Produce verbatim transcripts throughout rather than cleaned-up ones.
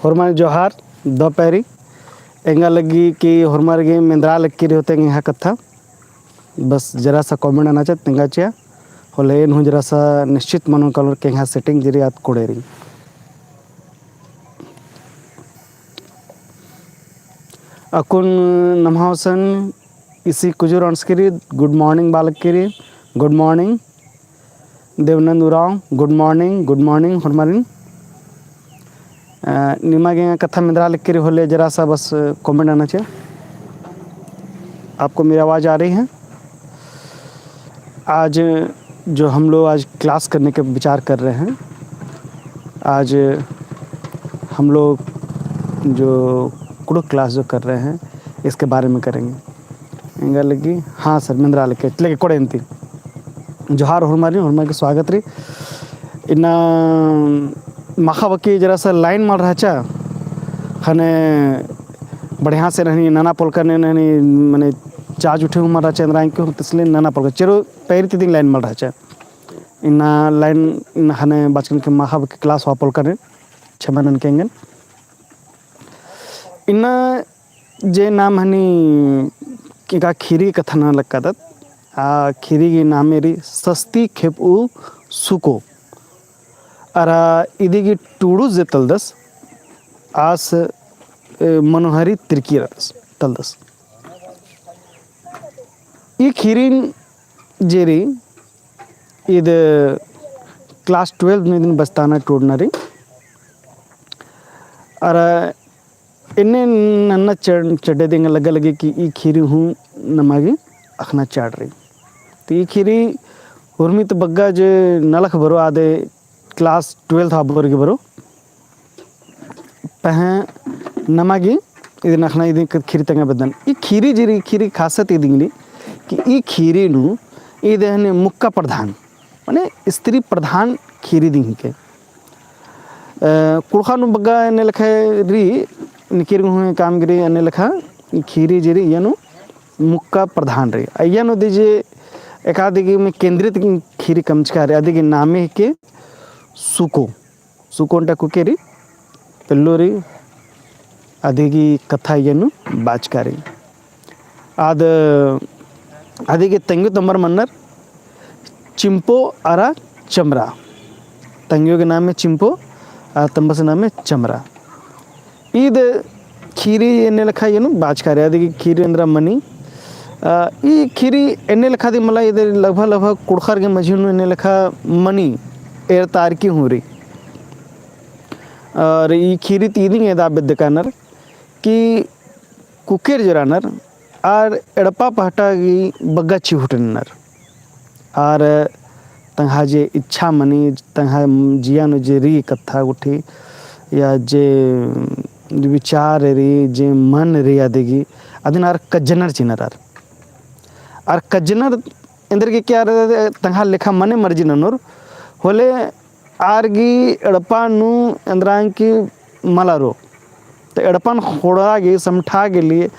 होरमर जोहार, दव पैरी। एंगा लग्गी कि होरमर गे मेंदरा लग्गी रई होले एंग्है कत्था। बस जरा सा comment नना चिआ, तेंगा चिआ। होले एन हूँ जरा सा निश्चित मनोन कालोर कि एंग्है setting जे रई आद कोड़े रई। अक्कुन नम्है गुसन ईसी कुजूर अंड़सकी रई, good morning बआ लग्गी रई, good morning। देवनंद उराँव, good morning, good morning होरमारिन। अ, निमा गे कत्था मेंदरा लग्गी रई होले जरा सा बस comment नना चिआ। आपको मेरी आवाज़ आ रही है? आज जो हम लोग आज class करने के विचार कर रहे हैं, आज हम लोग जो कुँड़ुख़ class जो कर रहे हैं, इसके बारे में करेंगे। एंगा लग्गी, हाँ sir, मेंदरा लग्गी, लेके कोड़े अन्ती। जोहार होरमारिन, होरमर गे स्वागत रई। इन्ना माख़ा बक्की जरा सा line मल रहचा, ख़ने बढ़िया से ननी नना पोल्लकन, ननी मने charge उठे हूँ मल रहचा, एन्दरा एंग्है हूँ, तिसले नना पोल्लकन। चेरो पैरी ती दिम line मल रहचा। इन्ना line इन्ना ख़ने बाचकन कि माख़ा बक्की class होआ पोल्लकन, क्षमा ननके एंगन। इन्ना जे नाम हनी कि का खीरी कत्था नना लगदत, आ खीरी गही नामे रई सस्ती खेपऊ सुको। अरा इदी गही टूड़ुस जे तलदस, आस, ए, मनोहरी तिरकी रअदस, तलदस। ई खीरिन जे रई, ईद class twelve नू इदिन बचताना टूड़ना रई। अरा एन्ने नन्ना चढ़-, चढ़े दिम एंगा लग्गा लग्गी कि ई खीरी हूँ नमा गे अख़ना चाड़ रई। तो ई खीरी उर्मी तो बग्गे जे नलख बरओ आदे class twelve होआ बरओ गे बरओ। पहें नमा गे इदिन अख़ना इदिन क-, खीरी तेंगा बेद्दन। ई खीरी जे रई, खीरी खासियत इदिन रई कि ई खीरी नू ईद हने मुक्का प्रधान, माने स्त्री प्रधान खीरी दिम हिके। अ, कुँड़ुख़ नू बग्गे एन्ने लेखा रई, निकिर हूँ काम गे रई एन्ने लेखा, ई खीरी जे रई इय्या नू मुक्का प्रधान रई। इय्या नू इदी जे एकादगी में केंद्रित खीरी कमचका रई, अदी गही नामे हिके सुको। सुको ओन्टा कुके रई, पेल्लो रई, अदी गही कत्था इय्या नू बाचका रई। आद, अदी गही तंग्यो तम्बर मन्नर चिम्पो अरा चमरा। तंग्यो गही नामे चिम्पो, अरा तम्बस नामे चमरा। ईद खीरी एन्ने लेखा इय्या नू बाचका रई, अदी गही खीरी एन्दरा मनी। अ, ई खीरी एन्ने लेखा दिम मला, ईद लगभग लगभग कुँड़ुख़र गही मझी नू एन्ने लेखा मनी, एरतारकी हूँ रई। अरा ई खीरी ती इदिन एदा बेद्दका रअनर कि कुकेर जे रअनर आर एड़पा पहटा गही बग्गे चिहुट ननर। आर तंग्है जे इच्छा मनी, तंग्है जिया नू जे रई कत्था गुट्ठी, या जे विचार रई, जे मन रई अदी गही, अदिन आर कज्जनर चिअनर आर। आर कज्जनर एन्देरगे कि आर तंग्है लेखा मने मर्जी ननोर, होले आर गही एड़पा नू एन्दरा एंग्है मल रओ। तो एड़पन ख़ोंड़आ गे, समठआ गे लिए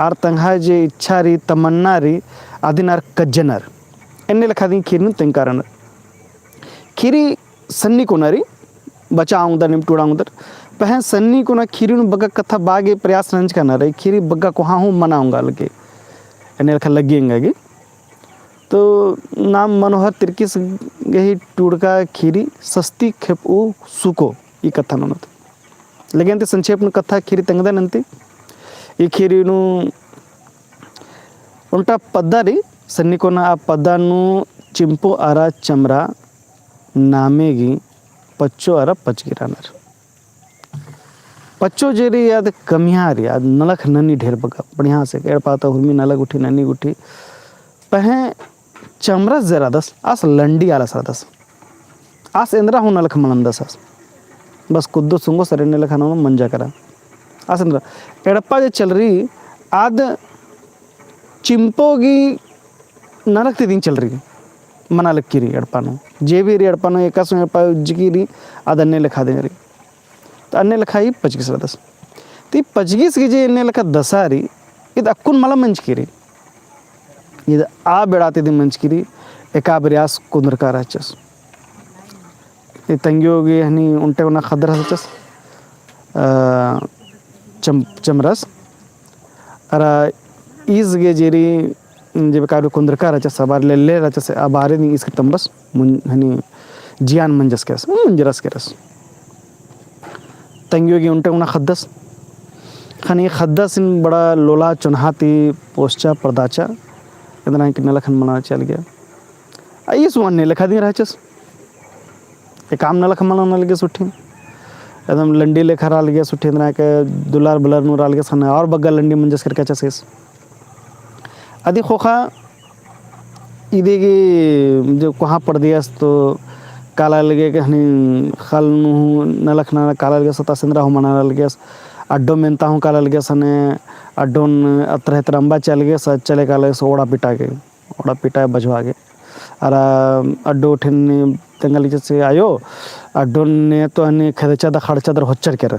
आर तंग्है जे इच्छा रई, तमन्ना रई, अदिन आर कज्जनर। एन्ने लेखा दिम खीरी नू तेंगका रअनर। खीरी सन्नी कोना रई, बचा ओंगदर, नीम टूड़ा ओंगदर। पहें सन्नी कोना खीरी नू बग्गे कत्था बआ गे प्रयास नंजका रअनर, खीरी बग्गे कोहाँ हूँ मना ओंगा लगे। एन्ने लेखा लग्गी एंगा गे। तो नाम मनोहर तिर्कीस गही टूड़का खीरी सस्ती खेपऊ सुको ई कत्था ननोत। लेकिन अन्ती संक्षेप नू कत्था खीरी तेंगदन अन्ती। ई खीरी नू ओन्टा पद्दा रई, सन्नी कोना आ पद्दा नू चिम्पो अरा चमरा नामे गही पच्चो अरा पचगी रअनर। पच्चो जे रई आद कमिया रई, आद नलख ननी ढेर बग्गे, बढ़िया से एड़पा ता उर्मी नलख गुट्ठी, ननी गुट्ठी। पहें चमरस जे रअदस, आस लंडी आलस रअदस। आस एन्दरा हूँ नलख मल नन्दस आस। बस कुद्दो सुंगो सर एन्ने लेखा नू मंजा केरा। आस एन्दरा। एड़पा जे चलरई, आद चिम्पो गही नलख ती दिम चलरई। मना लगी रई एड़पा नू। जे भी रई एड़पा नू, एकासे एड़पा उज्जकी रई, आद एन्ने लेखा दिम रई। तो एन्ने लेखा ई पचगिस रअदस। तो ई पचगिस गही जे एन्ने लेखा दसा रई, ईद अक्कुन मला मंजकी रई। ईद आ बेड़ा ती दिम मंजकी रई, एका बारी आस कुन्दरका रहचस। ई तंग्यो गही हनी ओन्टे कोना ख़द्दर रहचस। अ, चम-, चमरस। अरा ईस गे जेरी, जेबे काबे कुंदरका रहचा, सबार लेले रहचा, से अबारे दिन ईस के तमरस, मुन-, हनी जियान मंजस केरस, मुंजरस केरस। तंग्यो गे उन्टे उना खद्दस। खनी खद्दस इन बड़ा लोला चोन्हा ती पोसचा परदाचा। एदना के नलख नना चाल गया। आ ईस अन्ने लेखा दिन रहचस। एकाम नलख मना नलगेस उठिन। एकदम लंडी लेखा रआ लगेस उठिन, एदना के दुलार बुलार नू रआ लगेस, खने और बग्गे लंडी मंजस केरका रहचस ईस। अदी ख़ोख़ा इदी गे जो कोहाँ परदियस तो काला लगे के हनी ख़ल्ल नू नलख नना काला लगेस, सता सेंदरा हूँ मना लगेस, अड्डो मेन्ता हूँ काला लगेस, हने अड्डोन अत्रा हेतरा अम्बा चिआ लगेस, चले काला लगेस ओड़ा पिटा गे। ओड़ा पिटाय बझवा गे। अरा अड्डो उठिन तेंगा लगेस आयो, अड्डो ने तो हनी खेदचा दा खड़चा दर होच्चर केरा।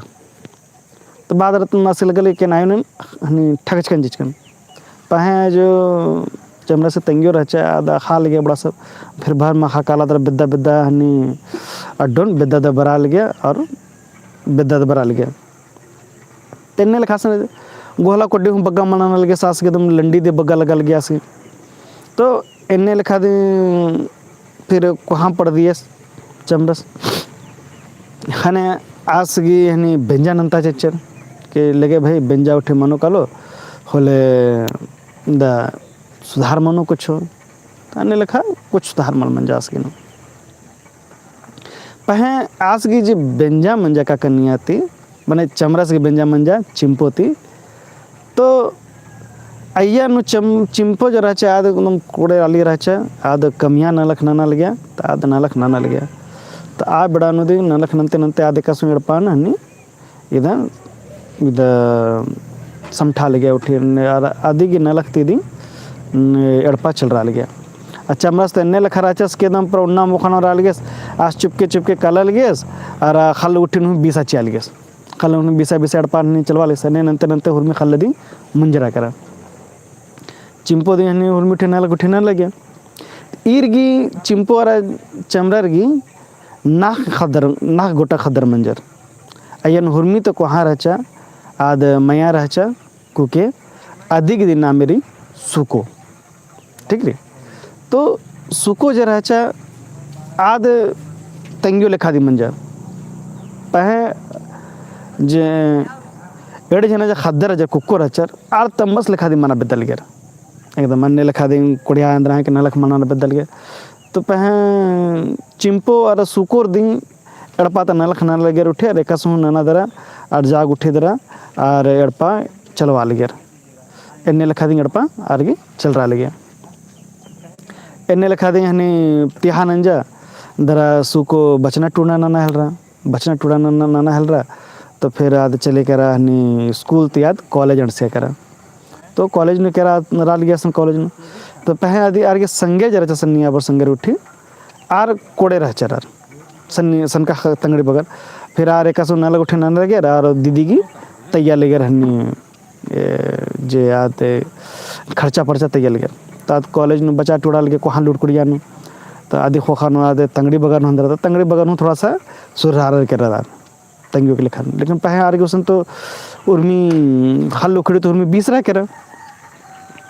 तो बाद रतन नासिल गले के नायो ने हनी ठगचकन जिचकन। पहें जो चमरस तंग्यो रहचा, आद ख़ा लगे बड़ा सब, फिर भर मखा काला दर बेद्दा बेद्दा हनी अड्डोन बेद्दा दा बरा लगे और बेद्दा दा बरा लगे। तेन्ने लेखा से गोहला कोड्डी हूँ बग्गे मना नलगेस आस गे, एकदम लंडी दे बग्गे लगा लगे आस गे। तो एन्ने लेखा दे फिर कोहाँ परदियस चमरस। ख़ने आस गे हनी बेंजा नन्ता चिच्चर के लगे भाई बेंजा उठे मनो कालो होले दा सुधार मनो कुछ हो। तो एन्ने लेखा कुछ सुधार मल मंजा आस गे नू। पहें आस गे जे बेंजा मंजा का कनिया ती, मने चमरस गे बेंजा मंजा चिम्पो ती। तो अइया नू चम-, चिम्पो जो रहचा, आद एकदम कोड़े आली रहचा, आद कमिया नलख नना लगिया, तो आद नलख नना लगिया। तो आ बेड़ा नू दी नलख नन्ते नन्ते आद एकासे एड़पा नू हनी इदा, इदा समठा लगिया उठी, ने अरा अदी गे नलख ती दी, ने एड़पा चलरा लगिया। आ चमरस तो एन्ने लेखा रहचस के एकदम पर उन्ना मोख़ा नू रआ लगेस, आस चुपके चुपके काला लगेस, अरा ख़ल्ल उठिन हूँ बीसा चिआ लगेस। ख़ल्ल उठिन बीसा बीसा एड़पा हनी चलवा लगेस, एन्ने नन्ते नन्ते हुरमी ख़ल्ल दी मुंजरा केरा। चिम्पो दी हनी हुरमी उठे नलख उठे नना लगिया। ईर गे चिम्पो अरा चमरर गे नाख़ ख़द्दर, नाख़ गोटा ख़द्दर मंजर। अइयन हुरमी तो कोहाँ रहचा, आद मया रहचा, कुके अदी गे दी नामे रई सुको। ठीक रई? तो सुको जे रहचा, आद तंग्यो लेखा दी मंजा। पहें जे एड़े झना जे ख़द्दर जे कुक्को रहचर, आर तम्बस लेखा दी मना बेद्दा लगियर। एकदम अन्ने लेखा दी कोड़िया एन्दरा है कि नलख मना बेद्दा लगियर। तो पहें चिम्पो अरा सुकोर दी एड़पा ता नलख नना लगियर उठे, अरा एकासे हूँ नना दरा, अरा जाग उठे दरा, अरा एड़पा चलवा लगियर। एन्ने लेखा दी एड़पा आर गे चलरा लगिया। एन्ने लेखा दी हनी तिहा नंजा दरा सुको बचना टूड़ा नना हेलरा, बचना टूड़ा नना, नना हेलरा, तो फिर आद चले केरा हनी स्कूल ती आद कॉलेज अंड़सिया केरा। तो कॉलेज नू केरा रआ लगिया सन कॉलेज नू। तो पहें अदी आर गे संगे जे रहचा सन्नी आबर संगे उठी, आर कोड़े रहचर आर। सन्नी, सनका ख-, तंगड़ी बगर। फिर आर एकासे नलख उठे नना लगियर, आर दीदी गे तइया लगियर हनी ए, जे आद खर्चा पर्चा तइया लगियर। तो आद कॉलेज नू बचा टूड़ा लगे कोहाँ लूट कुड़िया नू। तो अदी ख़ोख़ा नू आद तंगड़ी बगर नू एन्दरा, तो तंगड़ी बगर नू थोड़ा सा सुरहार केरा आर तंग्यो के लेखा। लेकिन पहें आर गे गुसन तो उर्मी ख़ल्ल उखड़ी तो उर्मी बीसरा केरा।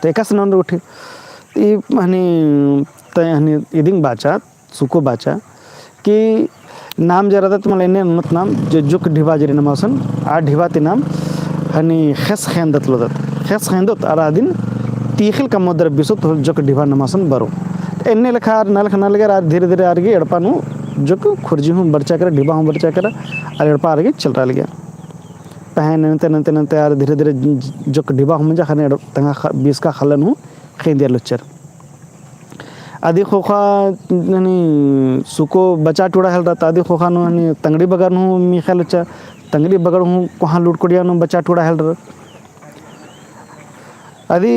तो एकासे नना उठी। तो ई हनी, तो हनी इदिंग बाचा सुको बाचा कि नाम जे रअदत मल एन्ने ननोत नाम जो जुक ढिबा जे रई नमा गुसन, आ ढिबा ती नाम हनी ख़ेस ख़ेंदत लोदत। ख़ेस ख़ेंदोत अरा अदिन तीख़िल कमोदर बिसोत जुक ढिबा नमा गुसन बरो। एन्ने लेखा आर नलख नना लगियर, आर धीरे धीरे आर गे एड़पा नू जुक खुर्जी हूँ बरचा केरा, ढिबा हूँ बरचा केरा, अरा एड़पा आर गे चलरा लगिया। पहें नन्ते नन्ते नन्ते आर धीरे धीरे जुक ढिबा हूँ मंजा ख़ने एड़-, तंगआ ख-, बीसका ख़ल्लन हूँ ख़ेंदिया लुच्चर। अदी ख़ोख़ा ननी सुको बचा टूड़ा हेलरा, तो अदी ख़ोख़ा नू हनी तंगड़ी बगर नू हूँ मीख़ा लुच्चा, तंगड़ी बगर हूँ कोहाँ लूट कुड़िया नू बचा टूड़ा हेलरा। अदी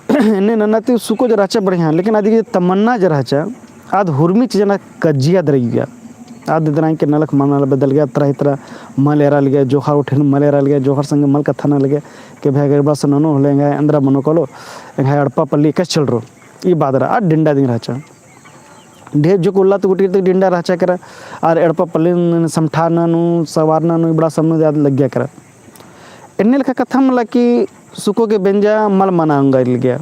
एन्ने नन्ना ती सुको जे रहचा बढ़िया, लेकिन अदी गे तमन्ना जे रहचा, आद हुरमी चीजन कज्जिया दरइया। आद इदराई के नलख मना बेद्दा लगिया, अत्रा इत्रा मल एरा लगिया, जोख़र उठेन मल एरा लगिया, जोख़र संगे मल कत्था नना लगिया, के भाई अगर बस ननो होले एंगा एन्दरा मनो कालो, एंगा एड़पा पल्ली एकासे चलरो। ई बादरा, आ डिंडा दिंग रहचा। ढेर जुक उल्ला तो गुटी तो डिंडा रहचा केरा, आर एड़पा पल्लिन समठाना नू, सवारना नू, इबड़ा सब नू ज्यादा लग्गिया केरा। एन्ने लेखा कत्था मला कि सुको गे बेंजा मल मना ओंगा लग्गिया।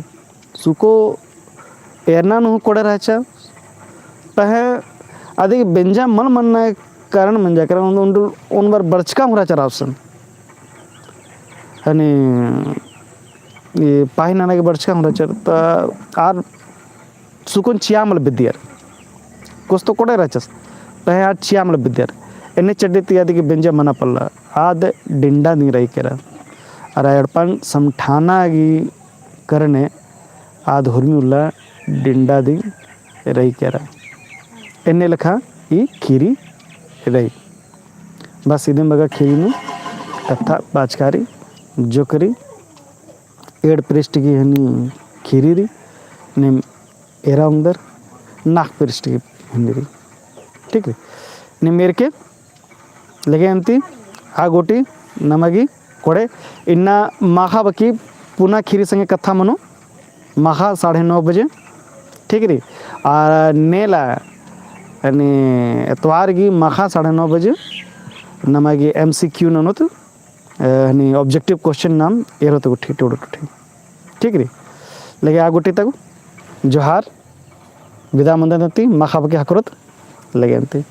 सुको एरना नू कोड़े रहचा, पहें अदिगे बेंजा मल मन्ना कारण मंजा केरा, उन, उन, उन बार बरचका हूँ रहचा रावसन। हनी, ये पाही नना गे बरचका हूँ रहचा, त आर सुकोन चिआ मल बिद्दियर। कुछ तो कोड़े रहचस, पहें आर चिआ मल बिद्दियर। एन्ने चड्डी ती अदिगे बेंजा मना पल्ला, आद डिंडा दिम रई केरा। अरा एड़पन समठाना गी करने आद हुरमी उल्ला डिंडा दिम रई केरा। एन्ने लेखा ई खीरी रई। बस इदिम बग्गे खीरी नू कत्था बाचका रई, जोक रई, एंड़ पृष्ठ गी हनी खीरी रई, नीम एरा ओंगदर, नाख पृष्ठ गी हनी रई। ठीक रई? नीम एरके लगे अन्ती, आ गूटी नमा गी कोड़े, इन्ना माखा बकी पुना खीरी संगे कत्था मनो, माखा साढ़े नौ बजे, ठीक रई? आ नेला, यानी एतवार गी माखा साढ़े नौ बजे, नमा गी M C Q ननोत, अ, हनी objective question नाम एरोत गुट्ठी, टोड़ो टुट्ठी। ठीक रई? लगे आ गुट्ठी तक जोहार, विदा मंदन ती, माखा बकी हकरोत, लगे अन्ती।